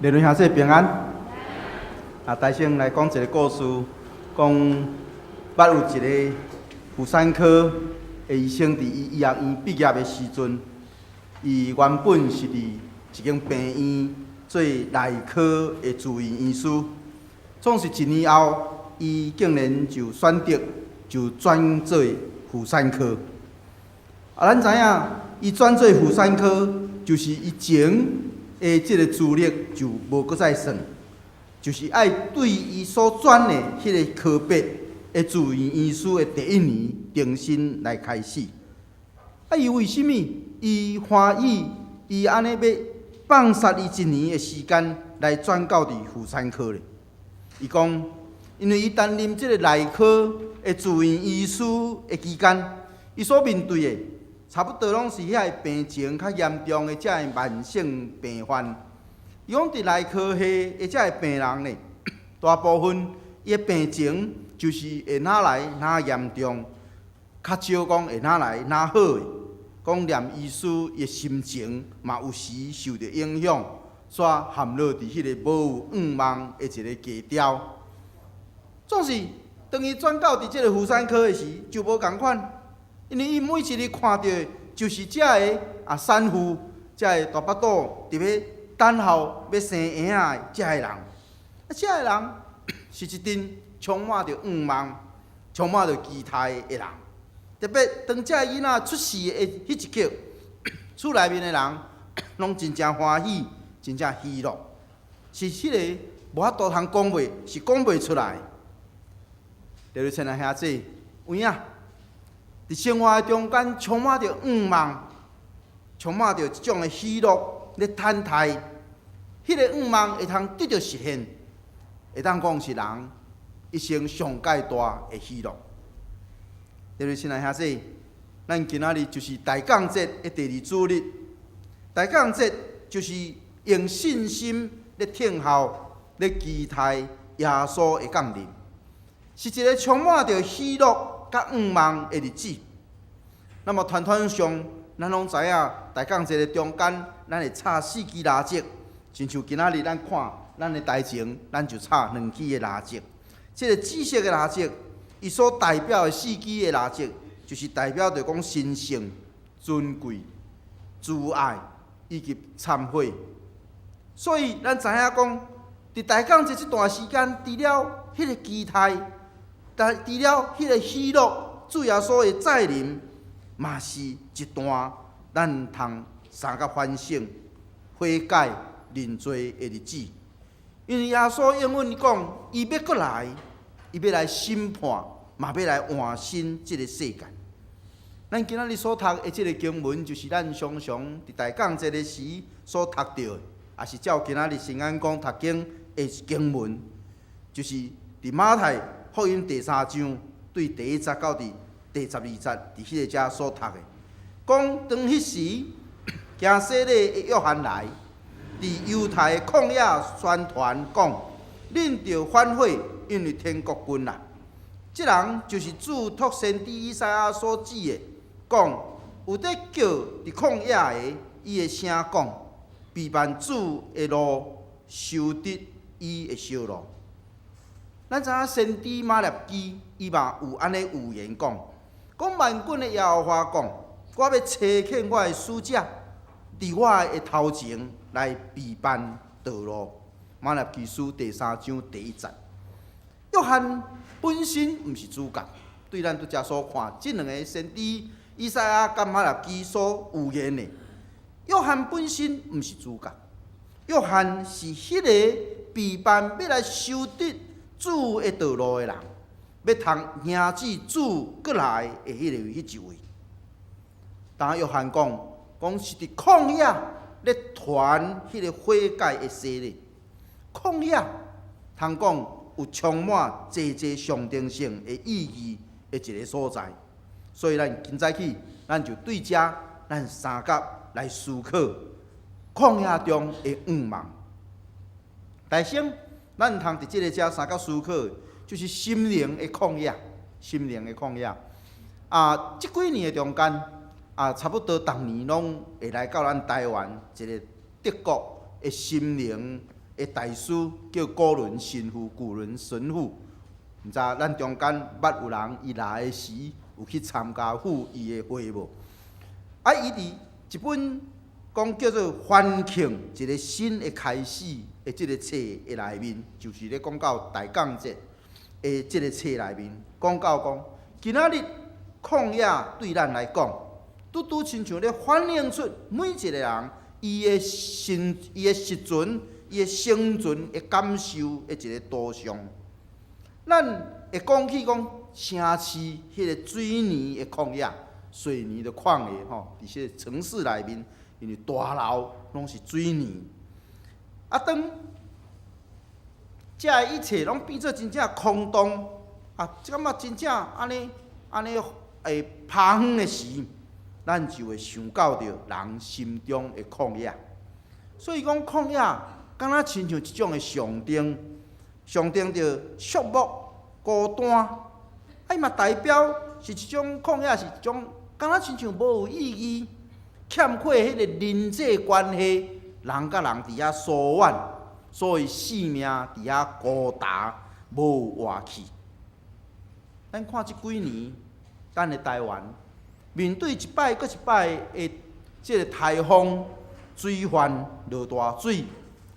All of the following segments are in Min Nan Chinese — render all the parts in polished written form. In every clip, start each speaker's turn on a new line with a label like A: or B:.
A: 連位兄弟平安。啊，大先來講一個故事，講捌有一個婦產科的醫生，佇伊醫學院畢業的時陣，伊原本是佇一間病院做內科的住院醫師，總是一年後，伊竟然就選擇就轉做婦產科。啊，咱知影，伊轉做婦產科，就是伊前的這個資歷就無閣再算，就是愛對伊所轉的彼個科別的住院醫師的第一年重新來開始。啊，伊為啥物伊歡喜？伊按呢欲放殺伊一年的時間來轉到佇婦產科咧？伊講，因為伊擔任這個內科的住院醫師的期間，伊所面對的差不多攏是遐個病情較嚴重的這个慢性病患。伊講佇內科系的這个病人呢，大部分伊的病情就是會哪來哪嚴重，較少講會哪來哪好的。講連醫師伊的心情嘛有時受著影響，煞陷落佇彼個無有向望的一個低潮。總是當伊轉到佇這個婦產科的時，就無仝款。因為伊每一日看著的就是這个啊產婦，這个大腹肚佇咧等候欲生嬰仔的這个人，啊，這个人是一陣充滿著向望、充滿著期待的人。特別當這个囡仔出世的彼一刻，厝內面的人攏真正歡喜、真正喜樂，是彼个無法度通講袂，是講袂出來。各位親愛兄弟，有影？佇生活的中間充滿著向望，充滿著一種的喜樂咧等待。彼個向望會通得著實現，會當講是人一生上蓋大的喜樂。各位親愛兄弟，咱今仔日就是大降節的第二主日。大降節就是用信心咧等候、咧期待耶穌的降臨，是一個充滿著喜樂佮向望的日子。那麼傳統上，咱攏知影大降節的中間，咱會插四支蠟燭，親像今仔日咱看咱的台前，咱就插兩支的蠟燭。這個紫色的蠟燭，伊所代表的四支的蠟燭，就是代表著講神聖、尊貴、慈愛以及懺悔。所以咱知影講，佇大降節這段時間，除了彼個期待，但除了彼個喜樂，主耶穌的再臨，嘛是一段咱通相佮反省、悔改、認罪的日子。因為耶穌應允講，伊欲閣來，伊欲來審判，嘛欲來換新這个世界。咱今仔日所讀的這个經文，就是咱常常佇大降節的時所讀著的，也是照今仔日聖安講讀經的經文，就是佇馬太福音第三章對第一節到佇第12節，佇彼個遮所讀的，講當彼時，行洗禮的約翰來，佇猶太的曠野宣傳講：恁著反悔，因為天國近啦。這人就是主託先知以賽亞所指的，講有佇叫佇曠野的，伊的聲講，備辦主的路，修直伊的小路。咱知影先知瑪拉基，伊嘛有按呢預言講，講萬軍的耶和華講，我欲差遣我的使者，佇我的頭前來備辦道路。瑪拉基書第三章第一節。約翰本身毋是主角，對咱拄才所看，這兩个先知以賽亞佮瑪拉基所預言的，約翰本身毋是主角，約翰是彼个備辦欲來修直主的道路的人，欲通迎接主閣來的彼个彼一位。當約翰講，講是佇曠野咧傳彼个悔改的洗禮，曠野通講有充滿濟濟象徵性的意義的一个所在，所以咱今早起，咱就對遮咱相佮來思考曠野中的向望。大先，咱通佇這个遮相佮思考，就是心靈的曠野，心靈的曠野。啊，這幾年的中間，啊，差不多逐年攏會來到咱台灣一个德國的心靈的大師叫古倫神父，古倫神父。毋知咱中間捌有人伊來的時有去參加赴伊的會無？啊，伊佇一本講叫做《環境一個新的開始》的這个冊的內面，就是咧講到大港節的這个冊內面，講到講今仔日曠野對咱來講，拄拄親像咧反映出每一個人伊的心、伊的實存、伊的生存的感受的一個圖像。咱會講起講城市彼个水泥的曠野，水泥的曠野吼，佇這个城市內面，因為大樓攏是水泥。啊，當這一切攏變做真正空洞，啊，這感覺真正按呢按呢會拍遠的時，咱就會想到著人心中的曠野。所以講曠野，敢若親像一種的象徵，象徵著寂寞、孤單，啊，伊嘛代表是一種曠野，是一種敢若親像無有意義、欠缺彼个人際關係，人佮人佇遐疏遠，所以性命佇遐孤單，無活氣。咱看這幾年，咱的台灣面對一擺閣一擺的這个颱風、水患、落大水，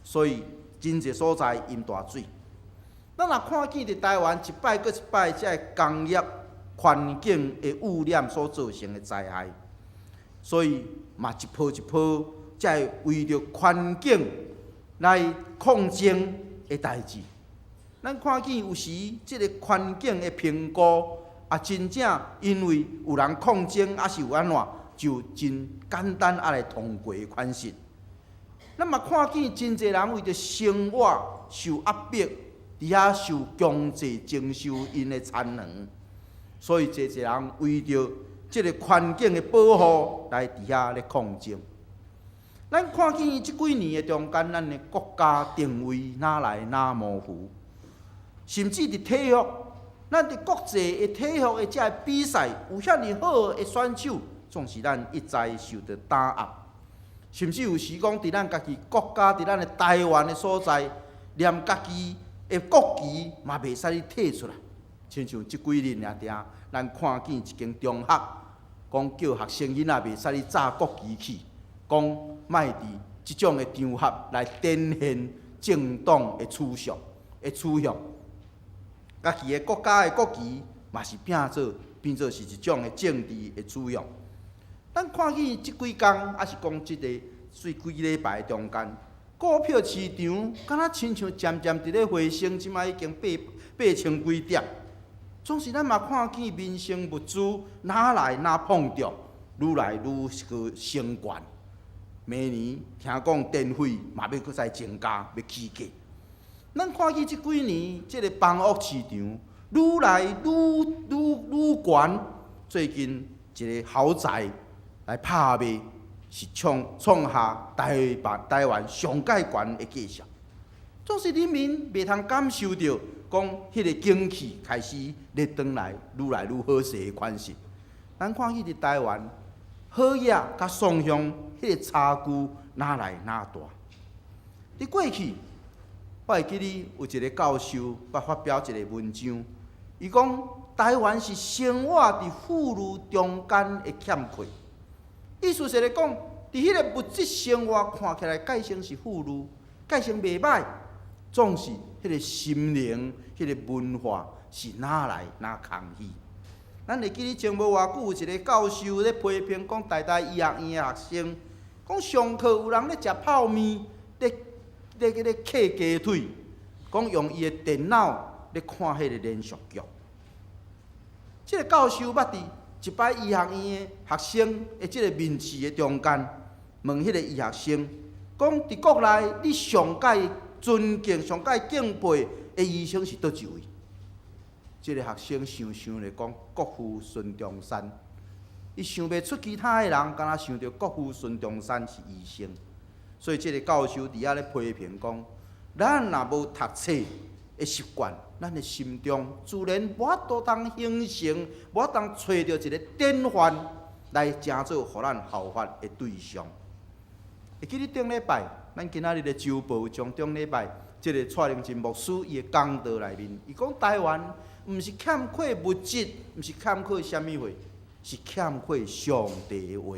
A: 所以真濟所在淹大水。咱若看見佇台灣一擺閣一擺這个工業環境的污染所造成的災害，所以嘛一波一波，才會為著環境來抗爭的代誌。咱看見有時這个環境的評估啊，真正因為有人抗爭，抑是有按怎，就真簡單啊來通過的款式。咱嘛看見真濟人為著生活受壓迫，佇遐受強制徵收𪜶的田園，所以濟濟人為著這个環境的保護來佇遐咧抗爭。咱看見這幾年的中間，咱的國家定位愈來愈模糊，甚至佇體育，咱佇國際的體育的這个比賽有遐爾好的選手，總是咱一再受著打壓，甚至有時講佇咱家己國家，佇咱的台灣的所在，連家己的國旗嘛袂使提出來，親像這幾日爾定，咱看見一間中學，講叫學生囡仔袂使去紮國旗去，講莫佇這種的場合來展現政黨的取向的取向。家己的國家的國旗嘛是變做是一種的政治的取向。咱看見這幾工，抑是講這个這幾禮拜中間，股票市場敢若親像漸漸佇咧回升，這擺已經八千幾點。總是咱嘛看見民生物資愈來愈膨脹，愈來愈閣升懸。明年聽講電費嘛欲閣再增加，欲起價。咱看見這幾年這个房屋市場愈來愈愈愈懸。最近一个豪宅來拍賣，是創下台北台灣上蓋懸的價數。總是人民袂通感受著講彼个景氣開始咧轉來愈來愈好勢的款式。咱看見佇台灣好額佮雙向彼个差距愈來愈大。佇過去，我會記得有一個教授捌發表一个文章，伊講台灣是生活佇富裕中間的欠缺。意思是咧講，佇彼个物質生活看起來蓋成是富裕，蓋成袂䆀，總是彼个心靈、彼个文化是愈來愈空虛。咱會記得前無偌久有一個教授咧批評講，台大醫學院的學生講上課有人咧食泡麵，咧囥雞腿，講用伊的電腦咧看彼个連續劇。這个教授捌佇一擺醫學院的學生的這个面試的中間，問彼个醫學生講：佇國內你上蓋尊敬、上蓋敬佩的醫生是佗一位？這个學生想想咧講，國父孫中山。伊想袂出其他的人，敢若想著國父孫中山是醫生。所以這个教授佇遐咧批評講：咱若無讀冊的習慣，咱的心中自然無法度通形成，無法通揣著一个典範來成做予咱效法的對象。會記得頂禮拜，咱今仔日的週報將中禮拜，這个蔡靈真牧師伊的講道內面，伊講台灣毋是欠缺物質，毋是欠缺啥物貨，是欠缺上帝的話，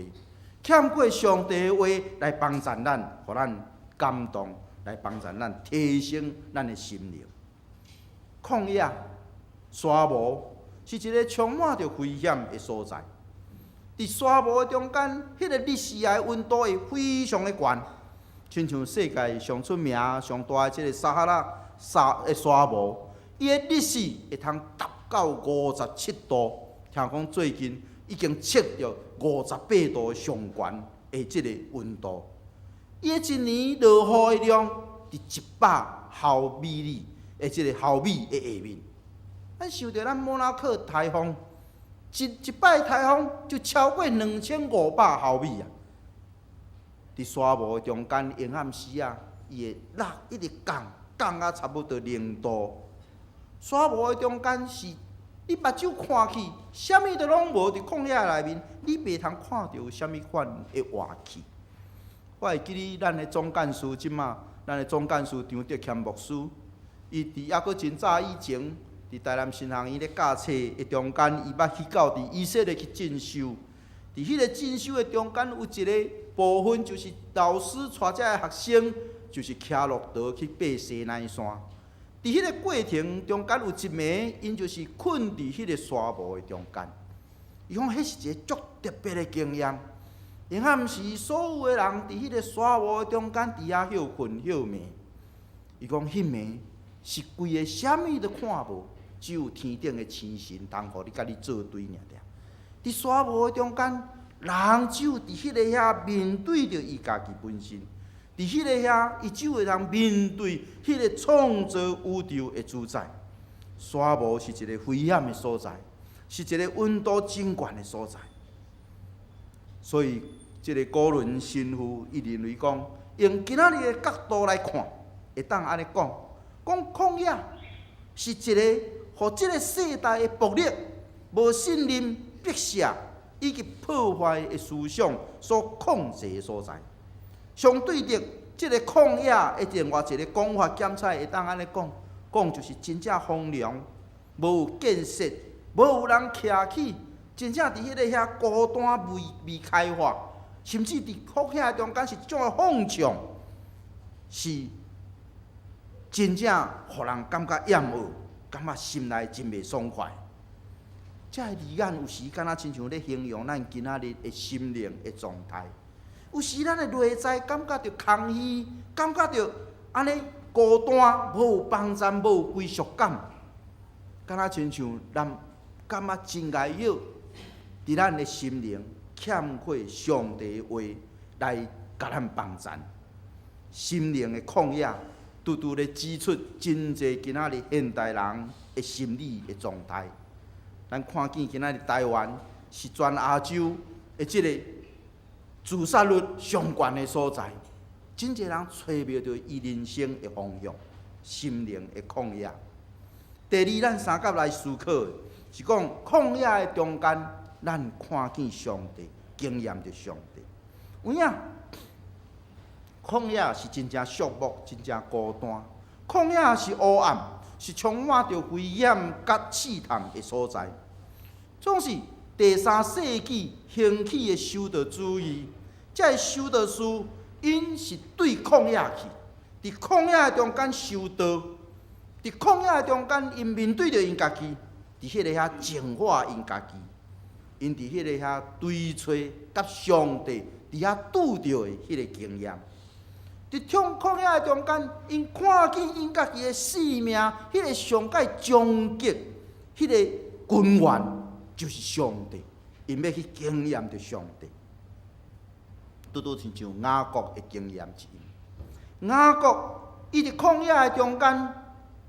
A: 欠缺上帝的話來幫助咱，予咱感動，來幫助咱提升咱的心靈。曠野、沙漠是一个充滿著危險的所在。佇沙漠的中間，彼個日時的溫度會非常的懸，親像世界上出名、上大的這个撒哈拉沙的沙漠，伊的日時會通達到57度。聽講最近已經測著58度上懸的這个溫度。伊的一年落雨的量佇100毫米里的這个毫米的下面。咱想著咱莫拉克颱風，一一擺颱風就超過2500毫米啊！佇沙漠中間，黑暗時啊，伊會落一直降，降到差不多0度。沙漠的中間是，你目睭看去，啥物都攏無佇曠野內面，你袂通看著有啥物款的活氣。我會記得咱的總幹事這馬，咱的總幹事張德謙牧師，伊佇猶閣真早以前，佇台南神學院咧教冊的中間，伊捌去到佇以色列去進修。佇彼个進修的中間，有一个部分就是老師帶這个學生，就是騎駱駝去爬西奈山。佇彼个過程中間，有一暝，𪜶就是睏佇彼个沙漠的中間。伊講彼是一个足特別的經驗。黑暗時，所有的人佇彼个沙漠的中間，佇遐歇睏歇暝。伊講彼暝是規个啥物都看無。只有天頂的星辰通予你佮你做對爾爾。佇沙漠的中間，人只有佇彼个遐面對著伊家己本身，佇彼個遐，伊只會通面對彼个創造宇宙的主宰。沙漠是一個危險的所在，是一個溫度真懸的所在。所以，這个古倫神父伊認為講，用今仔日的角度來看，會當按呢講，講曠野是一个予這个世代的暴力、無信任、逼迫以及破壞的思想所控制的所在。相對的，這个曠野的另外一个講法，檢採會當按呢講，講就是真正荒涼，無有建設，無有人徛起，真正佇彼个遐孤單未未開發，甚至佇曠野中間是一種的放縱，是真正予人感覺厭惡，感覺心內真袂爽快。這个字眼有時敢若親像咧形容咱今仔日的心靈的狀態。有時咱的內在感覺著空虛，感覺著按呢孤單，無有幫贊，無有歸屬感，敢若親像咱感覺真礙藥，佇咱的心靈欠缺上帝的話來共咱幫贊。心靈的曠野，拄拄咧指出真濟今仔日現代人的心理的狀態。咱看見今仔日台灣是全亞洲的這个自殺率上懸的所在，真濟人揣袂著伊人生的方向，心靈的曠野。第二，咱相佮來思考的是講曠野的中間，咱看見上帝，經驗著上帝。有影，曠野是真正寂寞，真正孤單。曠野是黑暗，是充滿著危險佮試探的所在。總是第三世紀興起的修道主義，這个修道士𪜶是對曠野去，佇曠野中間修道，佇曠野中間，𪜶面對著𪜶家己，佇彼个遐淨化𪜶家己，𪜶佇彼個遐追揣佮上帝佇遐拄著的彼个經驗。佇曠野中間，𪜶看見𪜶家己的性命，彼个上蓋終極，彼个根源就是上帝，𪜶欲去經驗著上帝。拄拄親像雅各的經驗一樣。雅各伊佇曠野的中間，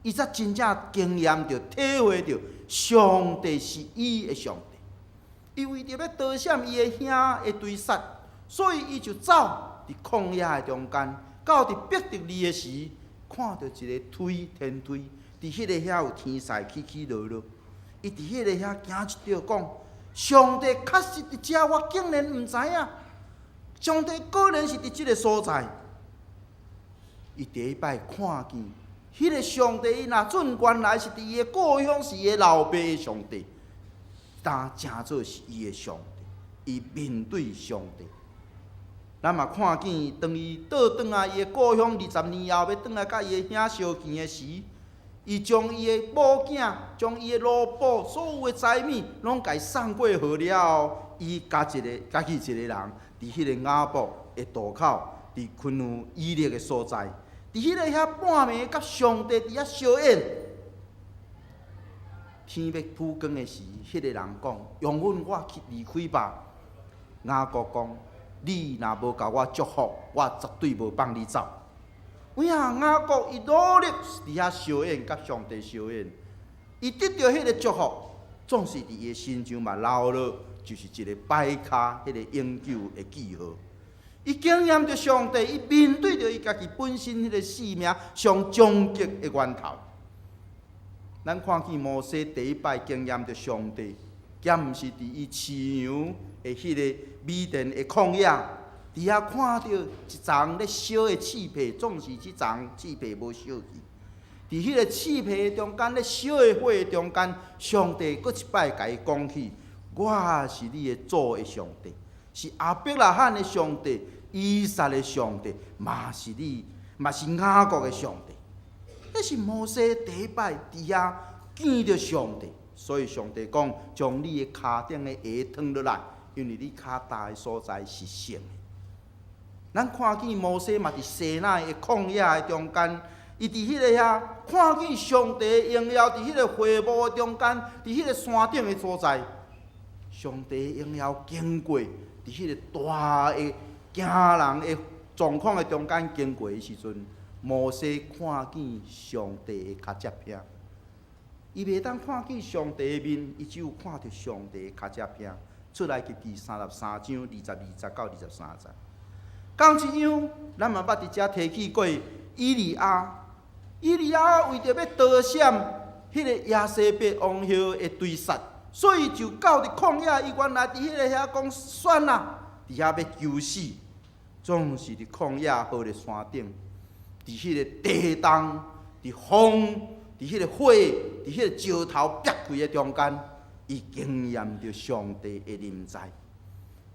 A: 伊才真正經驗著、體會著上帝是伊的上帝。伊為著欲逃閃伊的兄的追殺，所以伊就走佇曠野的中間，到佇伯特利的時，看著一個梯天梯，佇彼個遐有天使起起落落。伊佇彼個遐驚一跳，講：上帝確實佇遮，我竟然毋知影。上帝果然是佇這个所在。伊第一擺看見彼个上帝，伊若準原來是佇伊的故鄉，是伊的老爸的上帝，但成做是伊的上帝，伊面對上帝。咱嘛看見，當伊倒轉來伊的故鄉20年後，欲轉來佮伊的兄相見的時，伊將伊的某囝、將伊的奴僕、所有的財物，攏共伊送過河了後，伊共一个家己一个人，佇彼个雅博的渡口，佇昆有以勒的所在，佇彼個遐半暝，佮上帝佇遐相演。天欲晡光的時，彼个人講：“容允我去離開吧。”雅各講：“你若無共我祝福，我絕對無放你走。”有影雅各伊努力佇遐相演，佮上帝相演，伊得著彼个祝福，總是佇伊的身上嘛留落，就是一个擺跤，彼個永久的記號。伊經驗著上帝，伊面對著伊家己本身彼個生命上終極的源頭。咱看見摩西第一擺經驗著上帝，兼毋是佇伊飼羊的彼個米甸的曠野，佇遐看著一叢咧燒的刺皮，總是這叢刺皮無燒去。佇彼個刺皮中間咧燒的火中間，上帝閣一擺共伊講起：“我是你的祖的上帝，是亞伯拉罕的上帝，以撒的上帝，嘛是你，嘛是雅各的上帝。”這是摩西第一擺佇遐見著上帝，所以上帝講：“將你的跤頂的鞋脫落來，因為你跤踏的所在是聖的。”咱看見摩西嘛佇西奈的曠野的中間，伊佇彼个遐看見上帝的榮耀，佇彼個會幕的中間，佇彼個山頂的所在，上帝的榮耀經過，佇彼個大的驚人的狀況的中間經過的時陣，摩西看見上帝的跤跡印，伊袂當看見上帝的面，伊只有看著上帝的跤跡印。出埃及記33章22節到23節。仝一樣，咱嘛捌佇遮提起過以利亞。以利亞為著欲逃閃彼个耶洗別王后的追殺，所以就到佇曠野。伊原來佇彼个遐講算啦，佇遐欲求死，總是佇曠野何烈山頂，佇彼个地動、佇風、佇彼个火、佇彼个石頭劈開的中間，伊經驗著上帝的臨在。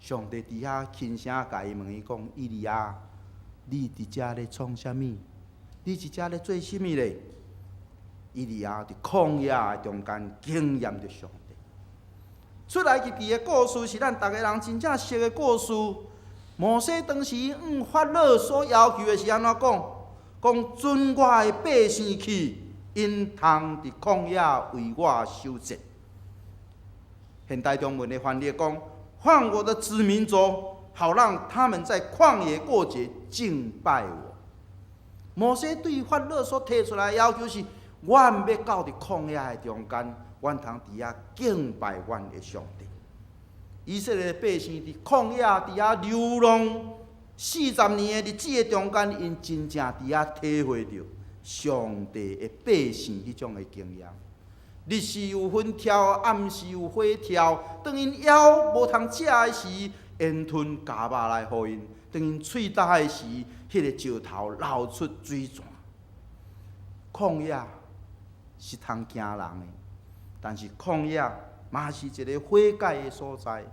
A: 上帝佇遐輕聲共伊問伊講：“以利亞，你佇遮咧創啥物？你佇遮咧做啥物咧？”以利亞佇曠野的中間經驗著上帝。出埃及記的故事是咱逐个人真正熟的故事。摩西當時向法老所要求的是按怎講？講准我的百姓去，𪜶通佇曠野為我守節。現代中文的翻譯講：“放我的子民走，好讓他們在曠野過節敬拜我。”摩西對法老所提出來的要求是：阮欲到佇曠野的中間，阮通佇遐敬拜阮的上帝。以色列百姓佇曠野佇遐流浪40年的日子的中間，𪜶真正佇遐體會著上帝的百姓彼種的經驗。日時有雲柱，暗時有火柱。當𪜶枵無通食的時，煙吞咬肉來予𪜶；當𪜶喙焦的時，彼个石頭流出水泉。曠野是通驚人的，但是曠野嘛是一个悔改的所在。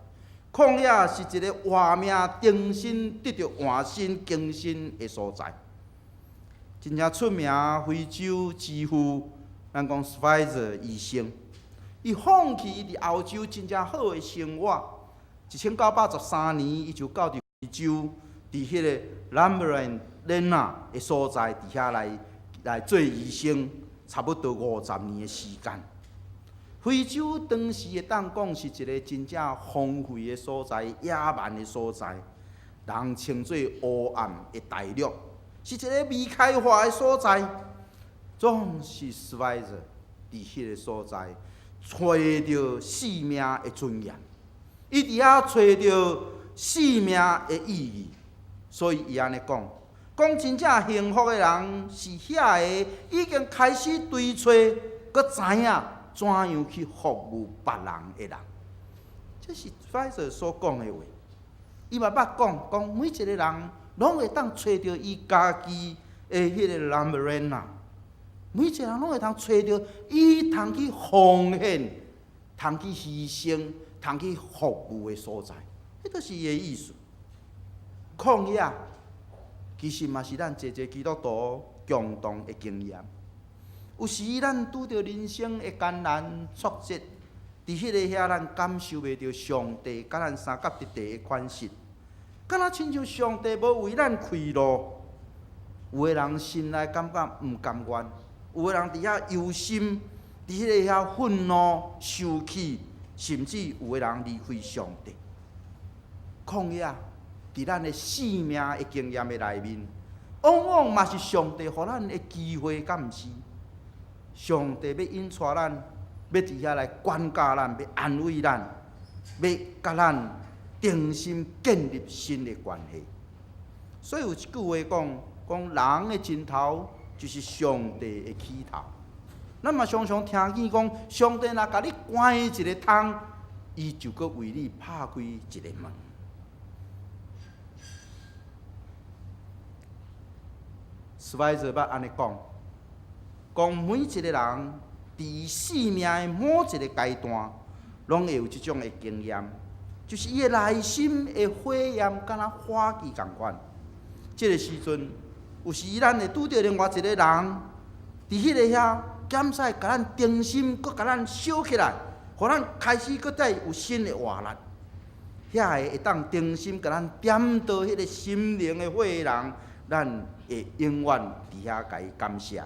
A: 曠野是一个活命重新得著換新更新的所在。真正出名非洲之父，咱講史懷澤醫生，伊放棄伊佇歐洲真正好的生活。1913年，伊就到佇非洲，佇彼个蘭布蘭列納的所在，佇遐來做醫生，差不多50年的時間。非洲當時會當講是一个真正荒廢的所在、野蠻的所在，人稱做黑暗的大陸，是一个未開發的所在。總是史懷澤佇彼个所在，揣著生命的尊嚴，伊佇遐揣著生命的意義，所以伊按呢講，講真正幸福的人是遐个已經開始追揣，閣知影怎樣去服務別人的人。這是史懷澤所講的話。伊嘛捌講，講每一个人攏會當揣著伊家己的彼个 Lambarène，每一个人攏會通揣著伊通去奉獻、通去犧牲、通去服務的所在，彼就是伊的意思。曠野其實嘛是咱濟濟基督徒共同的經驗。有時咱拄著人生的艱難挫折，佇彼個遐咱感受袂著上帝佮咱相佮佇佇的款式，敢若親像上帝無為咱開路。有的人心內感覺毋甘願，有的人佇遐憂心，佇彼个遐憤怒、受氣，甚至有的人離開上帝。曠野佇咱的生命的經驗的內面，往往嘛是上帝予咱的機會，敢毋是？上帝欲引帶咱，欲佇遐來管教咱，欲安慰咱，欲佮咱重新建立新的關係。所以有一句話講，講人的盡頭就是上帝的起頭。咱嘛常常聽見講，上帝若共你關一个窗，伊就閣為你拍開一個門。斯懷澤捌按呢講，講每一個人佇伊生命的某一個階段，攏會有這種的經驗，就是伊的內心的火焰敢若火機仝款。這个時陣，有時咱會拄著另外一個人，佇彼个遐檢視，共咱重新閣共咱燒起來，予咱開始閣再有新的活力。遐个會當重新共咱點著彼个心靈的火的人，咱會永遠佇遐共伊感謝。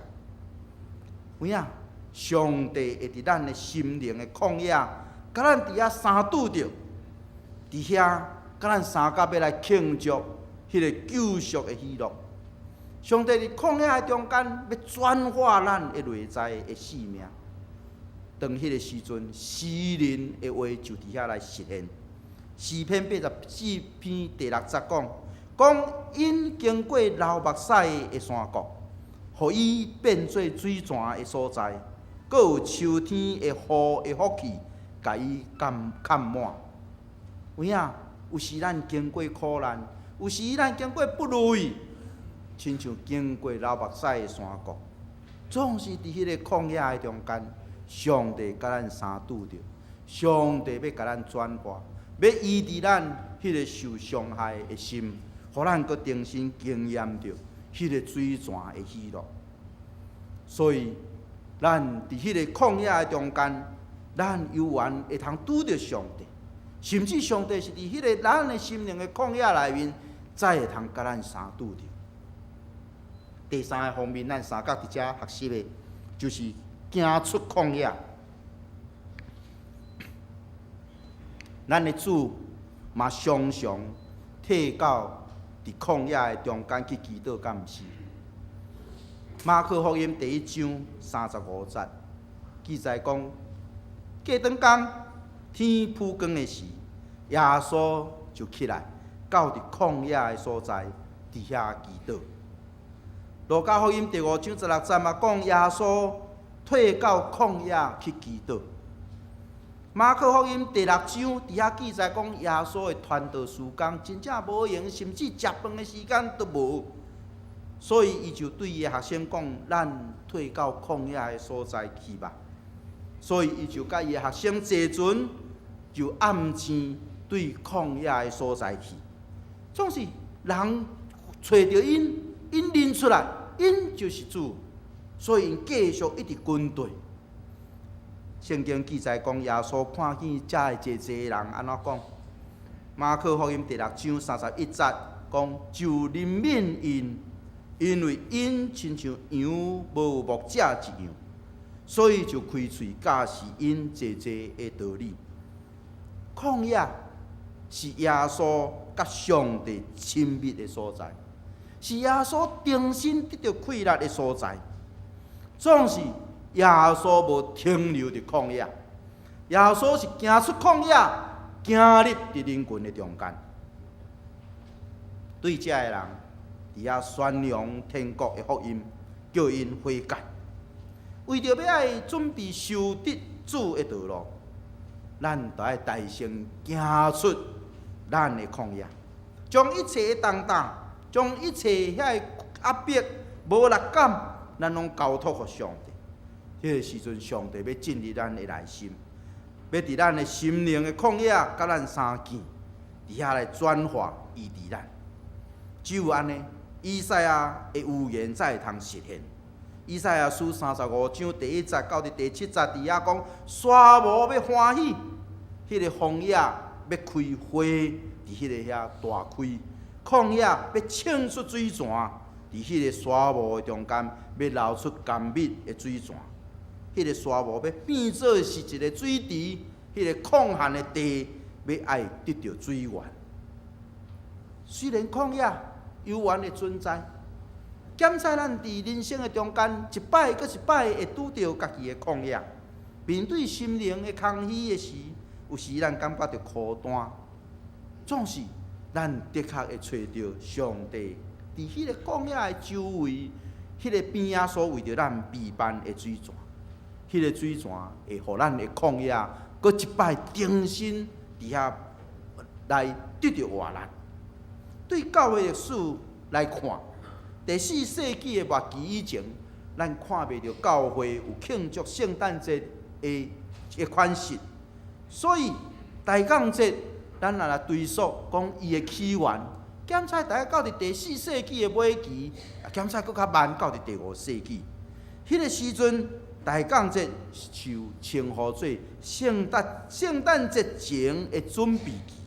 A: 有影，上帝會佇咱的心靈的曠野，共咱佇遐相拄著，佇遐共咱相佮欲來慶祝彼个救贖的喜樂。上帝佇曠野的中間，欲轉化咱的內在的生命。當彼个時陣，詩人的話就佇遐來實現。詩篇84篇第六節講，講𪜶經過流目屎的山谷，予伊變做水泉的所在，閣有秋天的雨的福氣，共伊灌滿。有影，有時咱經過苦難，有時咱經過不如意，親像經過流目屎的山谷，總是佇彼个曠野的中間，上帝佮咱相拄著，上帝欲共咱轉化，欲醫治咱彼个受傷害的心，予咱閣重新經驗著彼个水泉的喜樂。所以，咱佇彼个曠野的中間，咱猶原會通拄著上帝，甚至上帝是佇彼个咱的心靈的曠野內面，才會通佮咱相拄著。第三个方面，咱相佮佇遮學習的，就是行出曠野。咱的主嘛常常退到佇曠野的中間去祈禱，敢毋是？馬可福音第一章35節記載講，過轉工天晡光的時，耶穌就起來到佇曠野的所在，佇遐祈禱。路加福音第五章16節嘛講，耶穌退到曠野去祈禱。馬可福音第六章佇遐記載講，耶穌的傳道時間真正無閒，甚至食飯的時間都無，所以伊就對伊的學生講：咱退到曠野的所在去吧。所以伊就佮伊的學生坐船，就暗天對曠野的所在去。總是人揣著𪜶，𪜶認出來，𪜶就是主，所以𪜶繼續一直跟隨。聖經記載講，耶穌看見遮的濟濟人，按怎講？馬可福音第六章31節講，就憐憫𪜶，因為𪜶親像羊無牧者一樣，所以就開喙教示𪜶濟濟的道理。曠野是耶穌佮上帝親密的所在，是耶穌重新得著氣力的所在，總是。耶穌無停留佇曠野，耶穌是行出曠野，行入佇人群的中間，對遮的人佇遐宣揚天國的福音，叫𪜶悔改。為著欲愛準備修直主的道路，咱著愛帶先行出咱的曠野，將一切的重擔，將一切遐个壓迫，無力感，咱攏交託予上帝。彼個時陣，上帝欲進入咱的內心，欲佇咱的心靈的曠野，佮咱相見，佇遐來轉化醫治咱。只有按呢，以賽亞的預言才會通實現。以賽亞書35章第1節到第7節，佇遐講：沙漠欲歡喜，彼個荒野欲開花，佇彼個遐大開；曠野欲衝出水泉，佇彼個沙漠的中間欲流出甘蜜的水泉。彼個沙漠欲變做是一个水池，彼個曠旱的地欲愛得著水源。雖然曠野猶原會存在，檢查咱佇人生的中間，一擺閣一擺會拄著家己的曠野，面對心靈的空虛的時，有時咱感覺著孤單。總是咱的確會揣著上帝佇彼個曠野的周圍，彼個邊仔所為著咱備辦的水泉，彼個水泉會予咱的曠野閣一擺重新佇遐來得著活力。對教會歷史來看，第四世紀的末期以前，咱看袂著教會有慶祝聖誕節的款式，所以大降節，咱若來追溯講伊的起源，檢查大概到佇第四世紀的尾期，檢查閣較慢到佇第五世紀。彼個時陣，大降節受稱呼做聖誕節前的準備期。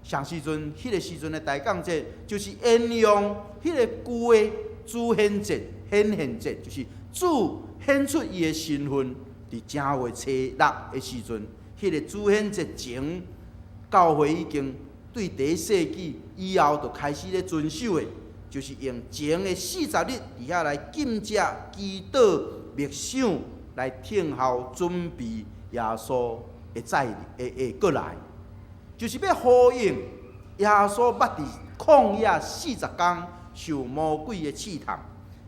A: 啥時陣，彼個時陣的大降節，就是沿用彼個舊的主顯節、顯現節，就是主顯出伊的身份，佇正月初六的時陣，彼個主顯節前，教會已經對第一世紀以後就開始咧遵守的，就是用前的40日佇遐來禁食、祈禱、默想，來等候準備耶穌會再會會閣來。就是欲呼應耶穌捌佇曠野四十工受魔鬼的試探，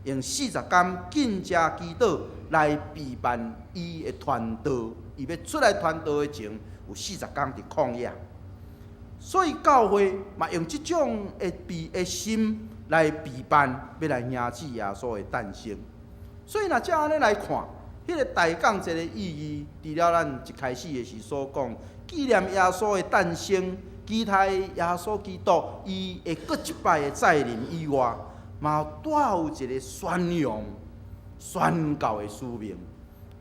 A: 用四十工禁食祈禱來備辦伊的傳道。伊欲出來傳道的前，有四十工佇曠野。所以教會嘛用這種的備的心來備辦，欲來迎接耶穌的誕生。所以若照按呢來看，彼個大降節的意義，除了咱一開始的時所講，紀念耶穌的誕生，期待耶穌基督伊會閣一擺的再臨以外，嘛帶有一個宣揚、宣告的使命，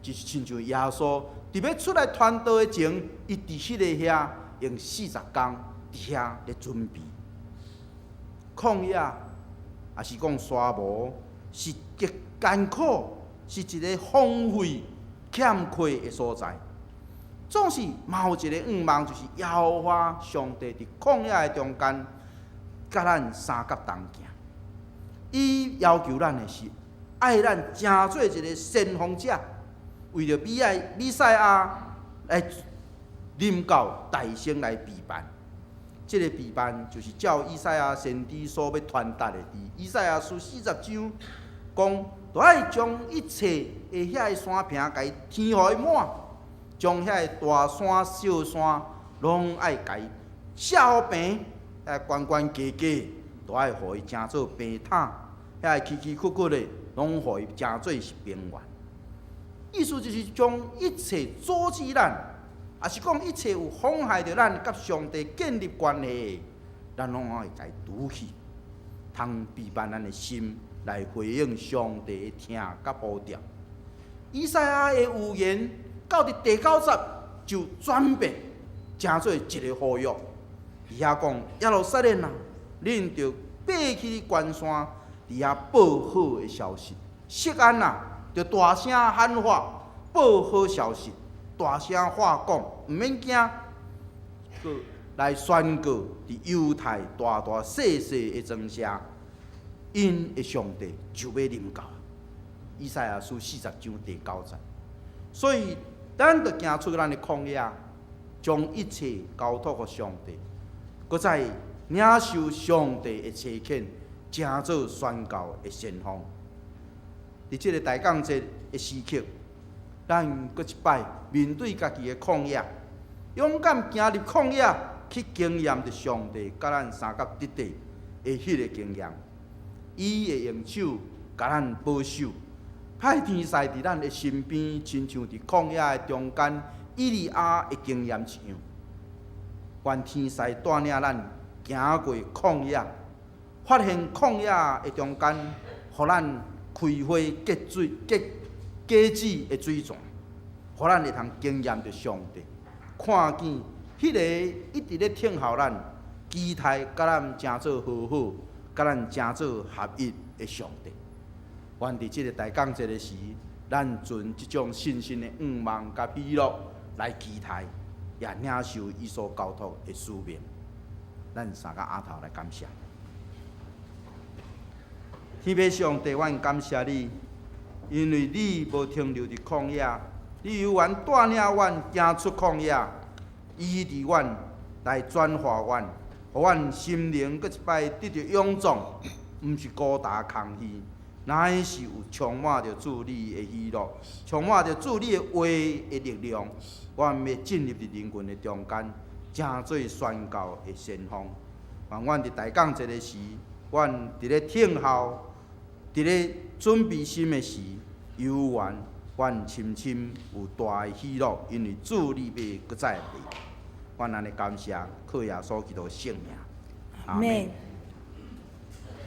A: 就是親像耶穌佇欲出來傳道的前，伊佇彼个遐用四十工佇遐咧準備。曠野，抑是講沙漠，是極艱苦，是一个荒廢、欠缺的所在。總是嘛有一個願望，就是耶和華上帝佇曠野的中間，佮咱相佮同行。伊要求咱的是，愛咱成做一个先鋒者，為著彌賽亞來臨到大聲來備辦。這個備辦就是照以賽亞先知所欲傳達的，佇以賽亞書40章講，著愛將一切的遐个山坪，共伊填予伊滿。將遐个大山、小山，攏愛共伊削平，遐懸懸低低，都愛予伊成做平坦；遐个崎崎嶇嶇的，攏予伊成做是平原。意思就是將一切阻止咱，抑是講一切有妨害著咱佮上帝建立關係的，咱攏愛共伊除去，通備辦咱的心來回應上帝的疼佮呼召。以賽亞的預言到佇第九節就轉變，成做一个呼籲。佇遐講耶路撒冷啊，恁著爬去懸山，佇遐報好的消息。錫安啊，著大聲喊話，報好消息，大聲話講，毋免驚。閣來宣告佇猶太大大細細的莊城，𪜶的上帝就欲臨到。以賽亞書40章第9節。所以，咱著行出咱的曠野，將一切交託予上帝，閣再領受上帝的差遣，成做宣告的先鋒。佇這个大降節的時刻，咱閣一擺面對家己的曠野，勇敢行入曠野，去經驗著上帝佮咱相佮佇底的彼个經驗。伊會用手共咱保守，派天使佇咱的身邊，親像佇曠野的中間，以利亞的經驗一樣。願天使帶領咱行過曠野，發現曠野的中間，予咱開花結水結果子的水泉，予咱會通經驗著上帝，看見彼个一直咧等候咱，期待佮咱成做和好，佮咱成做合一的上帝。願佇這个大感節的時，咱存這種信心的向望佮喜樂來期待，也領受伊所交託的使命。咱三個阿頭來感謝。天父上帝，阮感謝你，因為你無停留佇曠野，你猶原帶領阮行出曠野，醫治阮，來轉化阮，予阮心靈閣一擺得著勇壯，毋是孤單空虛，乃是有充滿著主你的喜樂，充滿著主你的話的力量。阮欲進入佇人群的中間，成做宣教的先鋒。願阮佇大感節的時，阮佇咧等候，佇咧準備心的時，猶原阮深深有大的喜樂，因為主你欲閣再來。阮按呢感謝，靠耶穌基督聖名。阿門。